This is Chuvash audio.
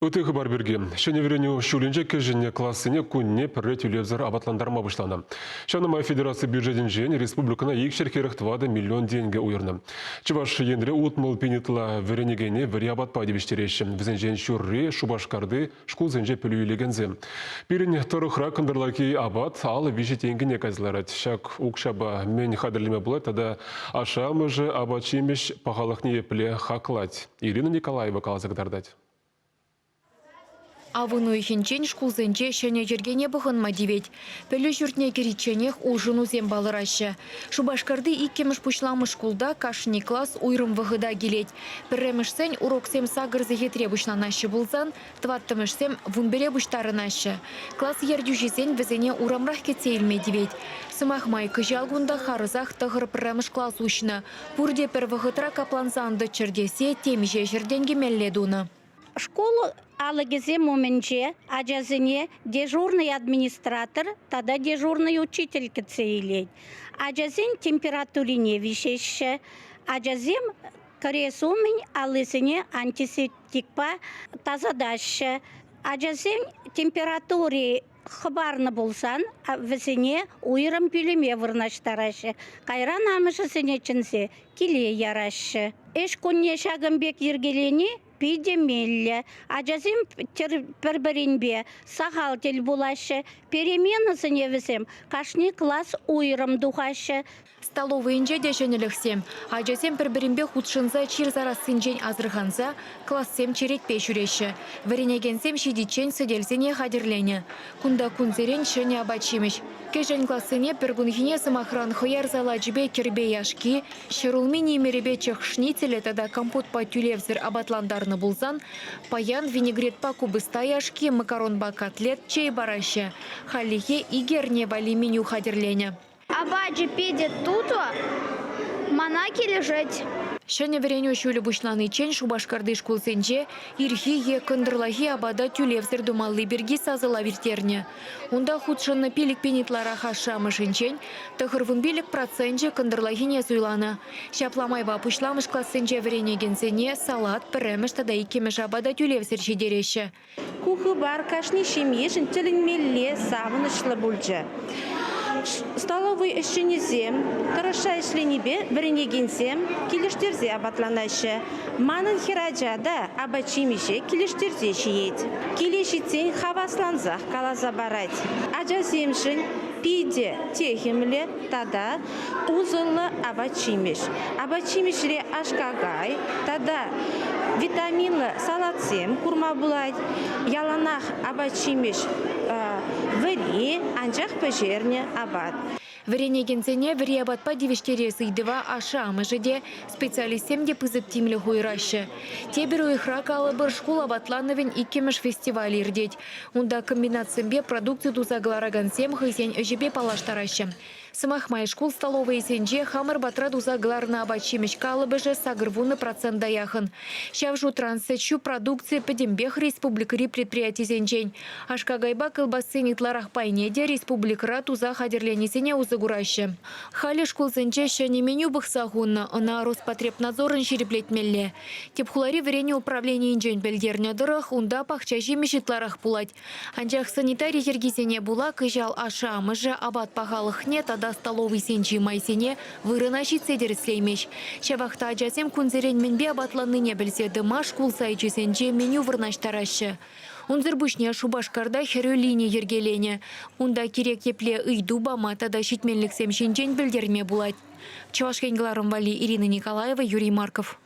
Ытти хыпар пирки. Ҫӗнӗ вӗренӳ ҫулӗнче кӗҫӗн классене кунне пӗрре тӳлевсӗр апатлантарма пуҫланӑ. Ҫавна май федераци бюджетӗнчен республикӑна 244 миллион тенкӗ уйӑрнӑ. Чӑваш Енре 60 пин ытла вӗренекене вӗри апатпа тивӗҫтереҫҫӗ. Вӗсенчен ҫурри Шупашкарти шкулсенче пӗлӳ илекенсем. Пирӗн тӑрӑхра кӑнтӑрлахи апат 53 тенкӗне кайса ларать. Ҫак укҫапа мӗн хатӗрлеме пулать тата ашшӗ-амӑшӗ апат-ҫимӗҫ пахалӑхне епле хаклать? Ирина Николаева каласа кӑтартать. Авӑн уйӑхӗнчен шкулсенче ҫӗнӗ йӗркене пӑхӑнма тивет. Пӗлӳ ҫуртне кӗричченех улшӑнусем палӑраҫҫӗ. Шупашкарти иккӗмӗш пуҫламӑш шкулта кашни класс уйрӑм вӑхӑта килет. Пӗрремӗшсен уроксем сакӑр сехетре пуҫланаҫҫӗ пулсан, тӑваттӑмӗшсем вунпӗре пуҫтарӑнаҫҫӗ. Класс ертӳҫисен вӗсене урамрах кӗтсе илме тивет. Сӑмах май, кӑҫал кунта харӑсах тӑхӑр пӗрремӗш класс уҫнӑ. Пурте пӗр вӑхӑтра капланса ан тӑччӑр тесе темиҫе ҫӗртен кӗмелле тунӑ. Шкул алӑкӗсем умӗнче ачасене дежурнӑй администратор тата дежурнӑй учитель кӗтсе илет. Ачасен температурине виҫеҫҫӗ. Ачасем кӗрес умӗн аллисене антисептикпа тасатаҫҫӗ. Ачасен температури хӑпарнӑ пулсан вӗсене уйрӑм пӳлӗме вырнаҫтараҫҫӗ. Кайран амӑшӗсене чӗнсе киле яраҫҫӗ. Ӗҫ кунне ҫакӑн пек йӗркелени питӗ меллӗ. Ачасем пӗр-пӗринпе сахал тӗл пулаҫҫӗ. Переменӑсене вӗсем кашни класс уйрӑм тухаҫҫӗ. Столовӑйӗнче те ҫӗнӗлӗхсем. Ачасем пӗр-пӗринпе хутшӑнса чир сарассинчен асӑрханса классем черетпе ҫӳреҫҫӗ. Вӗренекенсем ҫитиччен сӗтелсене хатӗрленӗ. Кунта кунсерен ҫӗнӗ апат-ҫимӗҫ. Кӗҫӗн классене пӗр кунхине, сӑмахран, хӑяр салачӗпе кӗрпе яшки, ҫӗрулми нимӗрӗпе чӑх шницелӗ тата компотпа тӳлевсӗр апатлантарнӑ пулсан, паян винегретпа купӑста яшки, макаронпа котлет, чей параҫҫӗ. Хальлӗхе икӗ эрне валли меню хатӗрленӗ. Апачӗ питӗ тутлӑ, мана килӗшет. Ҫӗнӗ вӗренӳ ҫулӗ пуҫланиччен Шупашкарти шкулсенче ирхи е кӑнтӑрлахи апата тӳлевсӗр тумалли пирки сасӑлав ирттернӗ. Унта хутшӑннӑ 5 000 ытларах ашшӗ-амӑшӗнчен 95 проценчӗ кӑнтӑрлахине суйланӑ. Ҫапла майпа пуҫламӑш классенче вӗренекенсене салат, пӗрремӗш тата иккӗмӗш апата тӳлевсӗр ҫитереҫҫӗ. Ку хыпар кашни ҫемьешӗн тӗлӗнмелле савӑнӑҫлӑ пулчӗ. Столовӑй ӗҫченӗсем тӑрӑшса ӗҫленипе вӗренекенсем килӗштерсе апатланаҫҫӗ. Манӑн хӗрача та апат-ҫимӗҫе килӗштерсе ҫиет. Киле ҫитсен хаваслансах каласа парать. Ачасемшӗн питӗ техӗмлӗ тата усӑллӑ апат-ҫимӗҫ. Апат-ҫимӗҫре аш-какай тата витаминлӑ салатсем курма пулать. Яланах апат-ҫимӗҫ вӗри, анчах пӗҫернӗ апат. Вӗренекенсене вӗри апатпа тивӗҫтерес ыйтӑва ашшӗ-амӑшӗ те, специалистсем те пысӑк тимлӗх уйӑраҫҫӗ. Тепӗр уйӑхра, калӑпӑр, шкул апатланӑвӗн иккӗмӗш фестивалӗ иртет. Унта комбинатсемпе продукци туса кӑларакансем хӑйсен ӗҫӗпе паллаштараҫҫӗ. Сӑмах май, шкул столовӑйӗсенче хамӑр патра туса кӑларнӑ апат-ҫимӗҫ калӑпӑшӗ 80 процента яхӑн. Ҫав шутран сӗт-ҫу продукцийӗ пӗтӗмпех республикӑри предприятисенчен. Аш-какайпа кӑлпассин ытларах пайне те республикӑра туса хатӗрленисене усӑ кураҫҫӗ. Халӗ шкулсенче ҫӗнӗ меню пӑхса хунӑ, ӑна Роспотребнадзорӑн ҫирӗплетмелле. Тӗп хулари вӗренӳ управленийӗнчен пӗлтернӗ тӑрӑх, унта пахча ҫимӗҫ ытларах пулать. Анчах санитари йӗркисене пула кӑҫал ашшӗ-амӑшӗ апат пахалӑхне тата столовӑйсенчи майсене вырӑна ҫитсе тӗрӗслеймест. Ҫавах та ачасем кунсерен мӗнпе апатланнине пӗлсе тӑма шкул сайчӗсенче меню вырнаҫтараҫҫӗ. Унсӑр пуҫне Шупашкарта хӗрӳ лини йӗркеленӗ. Унта кирек епле ыйту пама тата ҫитменлӗхсем ҫинчен пӗлтерме пулать. Чӑваш Ен кӑларӑм валли Ирина Николаева, Юрий Марков.